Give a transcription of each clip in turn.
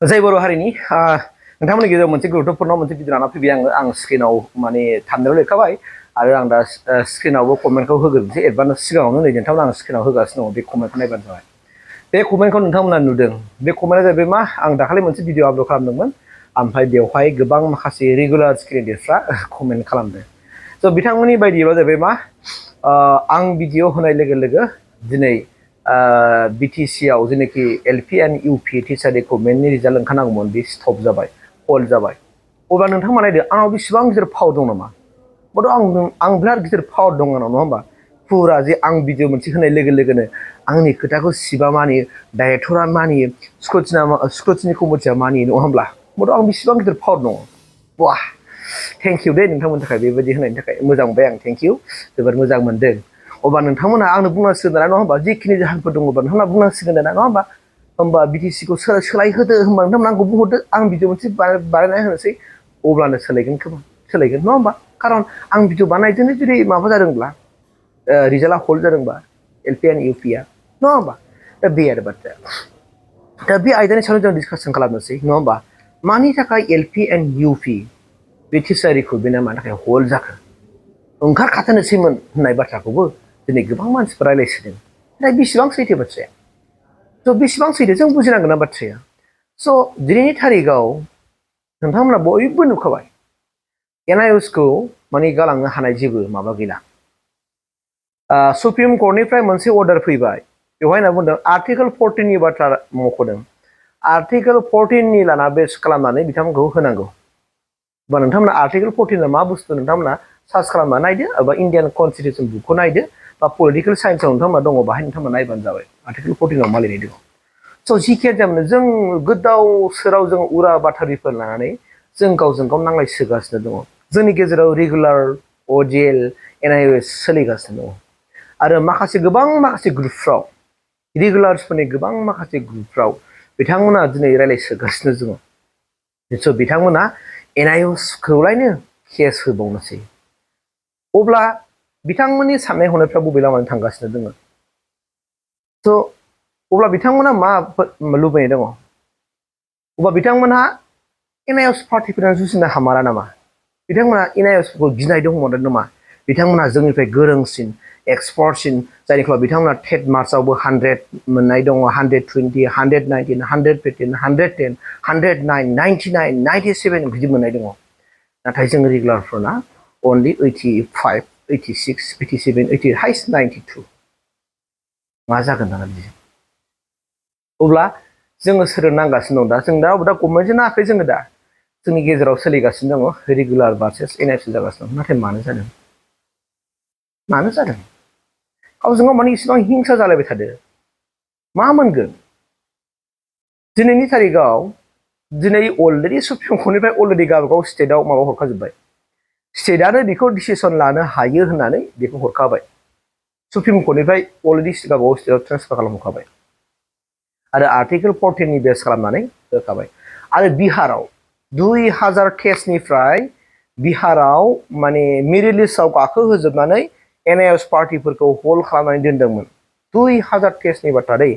जाय बर' हारिनि नोंथांमोननि गेजेराव मोनसे गुरुत्वपूर्ण मोनसे भिडिअ लाना फैबाय आं स्क्रिनाव माने थामनेलाव लिरखाबाय आरो आं दा स्क्रिनावबो कमेन्टखौ होग्रोनोसै एडभान्स सिगाङावनो नै नोंथांमोना आं स्क्रिनाव होगासिनो दङ बे कमेन्टखौ नायबानो जाबाय बे कमेन्टखौ नोंथांमोना नुदों बे कमेन्टआ जाहैबाय मा आं दाखालि मोनसे भिडिअ आपल'ड खालामदोंमोन ओमफ्राय बेवहाय गोबां माखासे रेगुलार क्रेडिटफ्रा कमेन्ट खालामदों स' बिथांमोननि बायदिब्ला जाहैबाय मा आं भिडिअ होनाय लोगो लोगो दिनै BTC आव जेनाखि LP एन्ड UP टिचार रिक्रुटमेन्टनि रिजाल्ट ओंखारनांगौमोन बे स्टप जाबाय हल्ड जाबाय अब्ला नोंथांमोना नायदो आंनाव बेसेबां गिदिर पावार दं नामा बथ' आं बिराद गिदिर पावार दं आंनाव नङा होमबा फुरा जे आं भिडिअ मोनसे होनाय लोगो लोगोनो आंनि खोथाखौ सिबा मानियो डाइरेक्टरा मानियो स्क्रुटिनि कमिटिया मानियो नङा होमब्ला बथ' आं बेसेबां गिदिर पावार दङ वाह थेंक इउ दे नोंथांमोननि थाखाय बेबायदि होनायनि थाखाय मोजां मोनबाय आं थेंक इउ जोबोद मोजां मोनदों अब्ला नोंथांमोना आंनो बुंनांसिगोन दाना नङा होमबा जिखिनि जाहोनफोर दङबा नोंथांमोना बुंनांसिगोन दाना नङा होमबा BTC खौ सोलायहोदो होमबा नोंथांमोना आंखौ बुंहरदो आं भिडिअ मोनसे बानायना होनोसै अब्लानो सोलायगोन खोमा सोलायगोन नङा होमबा खारन आं भिडिअ बानायजोंनो जुदि माबा जादोंब्ला रिजाल्टआ हल्ड जादोंबा LP एन्ड UP आ नङा होमबा दा बे आरो बाथ्राया दा बे आयदानि सायाव जों डिसकासन खालामनोसै नङा होमबा मानि थाखाय LP एन्ड UP बे टिचार रिक्रुटमेन्टआ मानि थाखाय हल्ड जाखो ओंखारखाथारनोसैमोन होननाय बाथ्राखौबो दिनै गोबां मानसिफोरा रायलायसिदों दा बेसेबां सैथो बाथ्राया स' बेसेबां सैथो जों बुजिनांगोन ना बाथ्राया स' दिनैनि थारिखआव नोंथांमोना बयबो नुखाबाय NIOSखौ माने गालांनो हानाय जेबो माबा गैला सुप्रिम कर्टनिफ्राय मोनसे अर्डार फैबाय बेवहाय होनना बुंदों आर्टिकेल 14नि बाथ्रा मख'दों आर्टिकेल 14नि लाना बेस खालामनानै बिथांमोनखौ होनांगौ बा नोंथांमोना आर्टिकेल 14आ मा बुस्थु नोंथांमोना सार्च खालामना नायदो एबा इन्डियान कनस्टिटिउसन बुकखौ नायदो बा पलिटिकेल साइन्सआव नोंथांमोना दङ बाहाय नोंथांमोना नायबानो जाबाय आर्टिकेल 14आव मा लिरनाय दङ स' जिखिया जाया जों गोदाव सोराव जों उरा बाथारिफोर लानानै जों गावजों गाव नांलायसोगासिनो दङ जोंनि गेजेराव रेगुलार OJL NIOS सोलिगासिनो दङ आरो माखासे ग्रुपफ्राव रेगुलार्सफोरनि गोबां माखासे ग्रुपफ्राव बिथांमोना दिनै रायलायसोगासिनो दङ स' बिथांमोना NIOSखौलायनो केस होबावनोसै अब्ला बिथांमोननि साननाय हनायफ्रा बबे लामाजों थांगासिनो दङ स' अब्ला बिथांमोना मा लुबैनाय दङ अब्ला बिथांमोनहा NIOS पार्टिफोरजों जुजिनो हामारा नामा बिथांमोना NIOSखौ गिनाय दंमोन नामा बिथांमोना जोंनिफ्राय गोरोंसिन एक्सपार्टसिन जायनिफ्राय बिथांमोना टेट मार्क्सआवबो 100 मोननाय दङ 120 119 115 110 109 99 97 बिदि मोननाय दङ नाथाय जों रेगुलारफोरना अनलि 85 86 87 88 हाइस्ट 92 मा जागोन दाना बिदि अब्ला जोङो सोरजों नांगासिनो दं जों दा गभर्नमेन्टजों नाङाखै जोङो दा जोंनि गेजेराव सोलिगासिनो दङ रेगुलार भार्सेस NIOS जागासिनो दं नाथाय मानो जादों गावजों गाव माने इसेबां हिंसा जालायबाय थादो मा मोनगोन दिनैनि थारिखआव दिनै अलरेडि सुप्रिम कर्टनिफ्राय अलरेडि गावबागाव स्टेटआव माबा हरखाजोब्बाय स्टेटआनो बेखौ डिसिसन लानो हायो होननानै बेखौ हरखाबाय सुप्रिम कर्टनिफ्राय अलरेडि गावबागाव स्टेटआव ट्रेन्सफार खालामहरखाबाय आरो आर्टिकेल 14नि बेस खालामनानै होखाबाय आरो बिहाराव 2000 केसनिफ्राय बिहाराव माने मेरिट लिस्टआव गाखोहोजोबनानै NIOS पार्टिफोरखौ हल्ड खालामनानै दोनदोंमोन 2000 केसनि बाथ्रा दै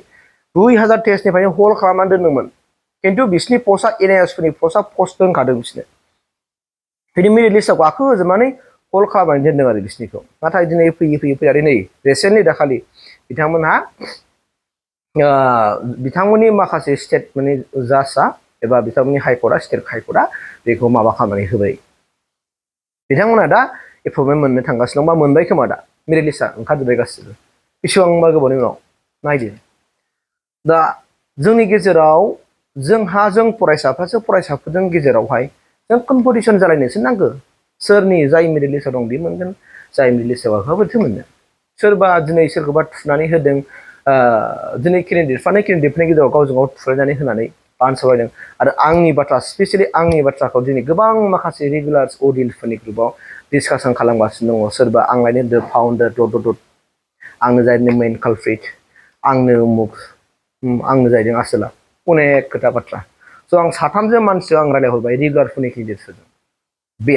2000 केसनिफ्रायनो हल्ड खालामनानै दोनदोंमोन खिन्थु बिसिनि पस्टआ NIOSफोरनि पस्टआ पस्ट दोनखादों बिसोरनो बिनि मेरिट लिस्टआव गाखोहोजोबनानै हल्ड खालामनानै दोनदों आरो बिसोरनिखौ नाथाय दिनै फैयै फैनानै नै रिसेन्टलि दाखालि बिथांमोननि माखासे स्टेट माने जाजआ एबा बिथांमोननि हाइकर्टआ स्टेट हाइकर्टआ बेखौ माबा खालामनानै होबाय बिथांमोना दा एपइन्टमेन्ट मोननो थांगासिनो दं बा मोनबाय खोमा दा मेरिट लिस्टआ ओंखारजोब्बाय गासिबो बेसेबांबा गोबावनि उनाव नायदो दा जोंनि गेजेराव जों फरायसाफोरजों गेजेरावहाय जों कम्पिटिसन जालायनोसो नांगौ सोरनि जाय मेरिट लिस्टआव दं बे मोनगोन जाय मेरिट लिस्टआव गाखोआबाथो मोननो सोरबा दिनै सोरखौबा थुनानै होदों दिनै केन्डिडेटफोरनि गेजेराव गावजों गाव थुलायनानै होनानै बानसबायदों आरो आंनि बाथ्रा स्पेसियेलि आंनि बाथ्राखौ दिनै गोबां माखासे रेगुलार अडियेन्सफोरनि ग्रुपआव डिसकासन खालामगासिनो दङ सोरबा आंलायनो द फाउन्डार आंनो जाहैदों मेइन कालप्रिट आंनो जाहैदों आसोला अनेक खोथा बाथ्रा स' आं साथामजों मानसिजों आं रायलायहरबाय रेगुलारफोरनि केन्डिडेटफोरजों बे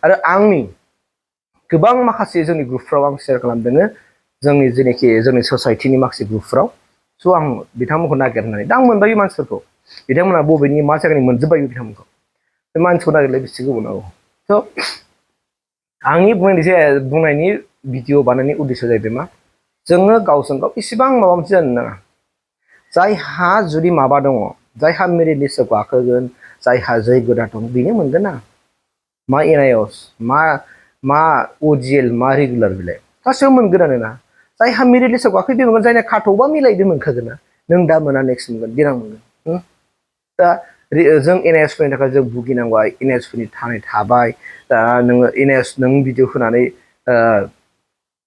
आरो आंनि गोबां माखासे जोंनि ग्रुपफ्राव आं शेयार खालामदों जोंनि ससाइटिनि माखासे ग्रुपफ्राव स' आं बिथांमोनखौ नागिरनानै दा आं मोनबाय मानसिफोरखौ बिथांमोना बबेनि मा जायगानि मोनजोब्बाय बिथांमोनखौ बे मानसिखौ नागिरलाय बेसे गोबाव नांगौ थ' आंनि बुंनायनि भिडिअ बानायनायनि उद्देश्य जाहैबाय मा जोङो गावजों गाव इसेबां माबा मोनसे जानो नाङा जायहा जुदि माबा दङ जायहा मेरिट लिस्टआव गाखोगोन जायहा जैगोदा दं बेनो मोनगोन ना मा एनआइअस मा अजिएल मा रेगुलार बिलाय गासैबो मोनगोनानो ना जायहा मेरिट लिस्टआव गाखो बे मोनगोन जायना खाथ'बा मिलाय बे मोनखागोन ना नों दा मोना नेक्स्ट मोनगोन देनां मोनगोन दा जों एनआइअसफोरनि थाखाय जों भुगिनांबाय एनआइअसफोरनि थाबाय दा नोङो एनआइअस नों भिडिअ होनानै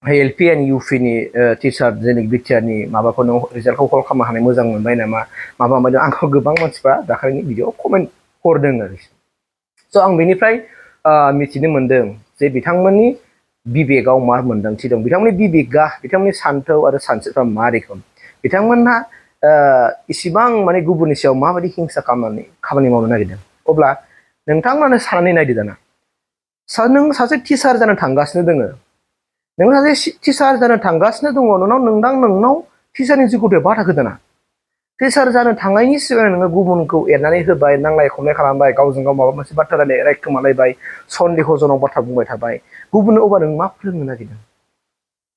एलपि एन्ड इउपिनि टिचार जेनेक बिटिआरनि माबाखौ नों रिजाल्टखौ हल्ड खालामनो हानाय मोजां मोनबाय नामा माबा माबि आंखौ गोबां मानसिफ्रा दाखालिनि भिडिअ कमेन्ट हरदों आरो स' आं बेनिफ्राय मिथिनो मोनदों जे बिथांमोननि बिबेकआव मा मोन्दांथि दं बिथांमोननि बिबेकआ बिथांमोननि सान्थौ आरो सानस्रिफ्रा मा रोखोम बिथांमोनहा इसिबां माने गुबुननि सायाव माबायदि हिंसा खालामनानै खामानि मावनो नागिरदों अब्ला नोंथांमोनानो साननानै नायदो दाना नों सासे टिचार जानो थांगासिनो दोङो नों सासे टिचार जानो थांगासिनो दङ नोंनाव टिचारनि जिउखौ बाधा होदोना टिचार जानो थांनायनि सिगां नोङो गुबुनखौ एरनानै होबाय नांलाय खमलाय खालामबाय गावजों गाव माबा मोनसे बाथ्रा रायखोमालायबाय सन्देह जनाव बाथ्रा बुंबाय थाबाय गुबुननो अबा नों मा फोरोंनो नागिरदों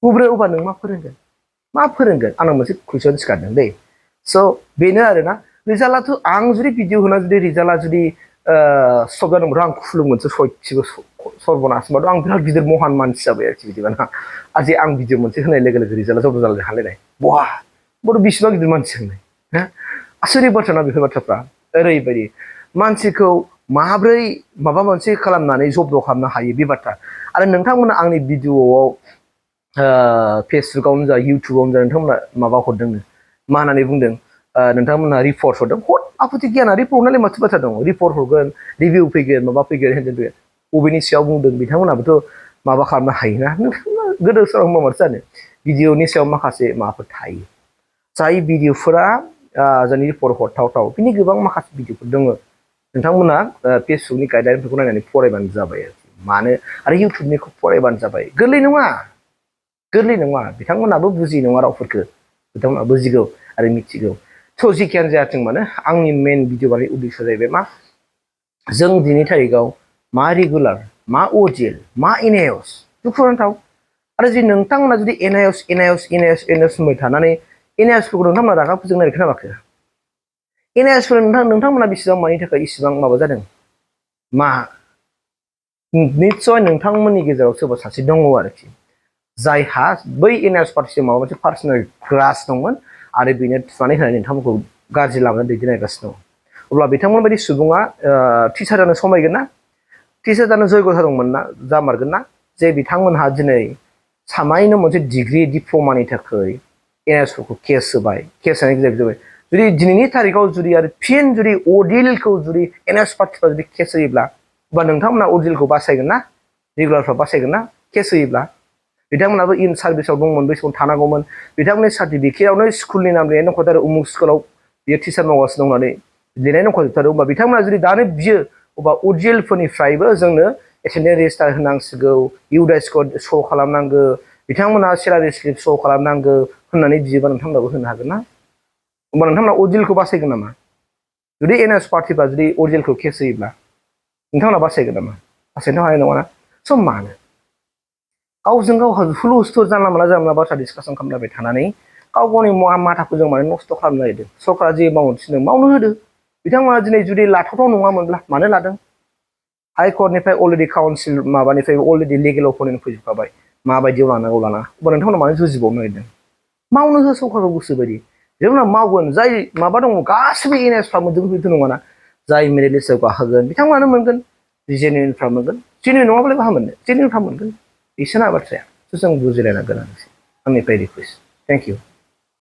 गुबुननो अबा नों मा फोरोंगोन आंनाव मोनसे कुइसन सिखारदों दै स' बेनो आरोना रिजाल्टआथ' आं जुदि भिडिअ होना जुदि रिजाल्टआ जुदि स्टप जादोंबाथ' आं खुलुमगोनसो सयथिबो सर्बनास होनबाथ' आं बिराद गिदिर महान मानसि जाबाय आरोखि बिदिबा आजि आं भिडिअ मोनसे होनाय लोगो लोगो रिजाल्टआ जब जालाय हालायनाय बहा बथ' बिसिबां गिदिर मानसि होननाय आसुरित बाथ्रा ना बेफोर बाथ्राफ्रा ओरैबायदि मानसिखौ माब्रै माबा मोनसे खालामनानै जब्द खालामनो हायो बे बाथ्रा आरो नोंथांमोना आंनि भिडिअआव फेसबुकावनो जा इउटुबावनो जा नोंथांमोना माबा हरदोंनो मा होननानै बुंदों नोंथांमोना रिपर्ट हरदों हद आपत्ति गैया रिपर्ट हरनायलाय माथो बाथ्रा दङ रिपर्ट हरगोन रिभिउ फैगोन माबा फैगोन होनदों बबेनि सायाव बुंदों बिथांमोनाबोथ' माबा खालामनो हायोना नोंथांमोना गोदो सोराव माथो जानो भिडिअनि सायाव माखासे माबाफोर थायो जाय भिडिअफोरा जोंनि रिपर्ट हरथावथाव बिनि गोबां माखासे भिडिअफोर दङ नोंथांमोना फेसबुकनि गाइडलाइनफोरखौ नायनानै फरायबानो जाबाय मानो आरो इउटुबनिखौ फरायबानो जाबाय गोरलै नङा बिथांमोनाबो बुजियो नङा रावफोरखौ बिथांमोना बुजिगौ आरो मिथिगौ थ' जिखियानो जायाथों मानो आंनि मेन भिडिअ बानायनाय उद्देश्य जाहैबाय मा जों दिनै थारिखआव मा रेगुलार मा अजिएल मा एनआइअस दुखुनांथाव आरो जुदि नोंथांमोना जुदि एनआइअस होनबाय थानानै एनआइअसफोरखौ नोंथांमोना रागा फोजोंनो खोनाबाखो एनआइअसफोर नोंथांमोना बेसेबां मानि थाखाय इसेबां माबा जादों मा निस्सय नोंथांमोननि गेजेराव सोरबा सासे दङ आरोखि जायहा बै एनआइअस पार्टिजों माबा मोनसे पार्सनेल ग्रास दंमोन आरो बेनो थुनानै होनानै नोंथांमोनखौ गाज्रि लामायाव दैदेनगासिनो दं अब्ला बिथांमोन बायदि सुबुङा टिचार जानो समायगोन ना टिचार जानो जयग'था दंमोन ना जामारगोन ना जे बिथांमोनहा दिनै सामायनो मोनसे डिग्रि डिप्ल'मानि थाखाय एनआइअसफोरखौ केस होबाय केस होनायनि गेजेरजों जाबाय जुदि दिनैनि थारिखआव जुदि आरो फिन जुदि अडिएलखौ जुदि एनआइअस पार्टिफ्रा जुदि केस होयोब्ला अब्ला नोंथांमोना अडिएलखौ बासायगोन ना रेगुलारफ्रा बासायगोन ना केस होयोब्ला बिथांमोनाबो इन सार्भिसाव दंमोन बै समाव थानांगौमोन बिथांमोननि सार्टिफिकेटआवनो स्कुलनि नाम लिरनाय दंखाथारो उमुक स्कुलाव बियो टिचार मावगासिनो दं होननानै लिरनाय दंखाजोबथारो होमबा बिथांमोना जुदि दानो बियो अबा अडिएलफोरनिफ्रायबो जोंनो एटेन्डेन्स रेजिस्टार होनांसिगौ इउडाइस कड श' खालामनांगौ बिथांमोनहा सेलारि स्लिप श' खालामनांगौ होननानै बियोबा नोंथांमोनाबो होनो हागोन ना होमबा नोंथांमोना अडिएलखौ बासायगोन नामा जुदि एनआइअस पार्टिफ्रा जुदि अडिएलखौ केस होयोब्ला नोंथांमोना बासायगोन नामा बासायनो हानाय नङा ना स' मानो गावजों गाव हुलुस्थुर जानला मोनला बाथ्रा डिसकासन खालामलायबाय थानानै गाव गावनि माथाखौ जों माने नस्थ' खालामनो नागिरदों सरकारा जे मावनो थिनदों मावनो होदो बिथांमोना दिनै जुदि लाथावथाव नङामोनब्ला मानो लादों हाइकर्टनिफ्राय अलरेडि काउन्सिल माबानिफ्राय अलरेडि लिगेल अपिनियन फैजोबखाबाय माबायदियाव लानांगौ अब्ला नोंथांमोना मानो जुजिबावनो नागिरदों मावनो हो सरकारखौ गोसोबायदि बिथांमोना मावगोन जाय माबा दङ गासिबो एनआइअसफ्रा मोनजोबो बिदि नङाना जाय मेरिट लिस्टआव गाखोगोन बिथांमोनानो मोनगोन जेनुइनफ्रा मोनगोन जेनुइन नङाब्लालाय बहा मोननो जेनुइनफ्रा मोनगोन बिसोरना बाथ्राया जों बुजिलायना गोनांसै आंनिफ्राय रिकुवेस्ट थेंक इउ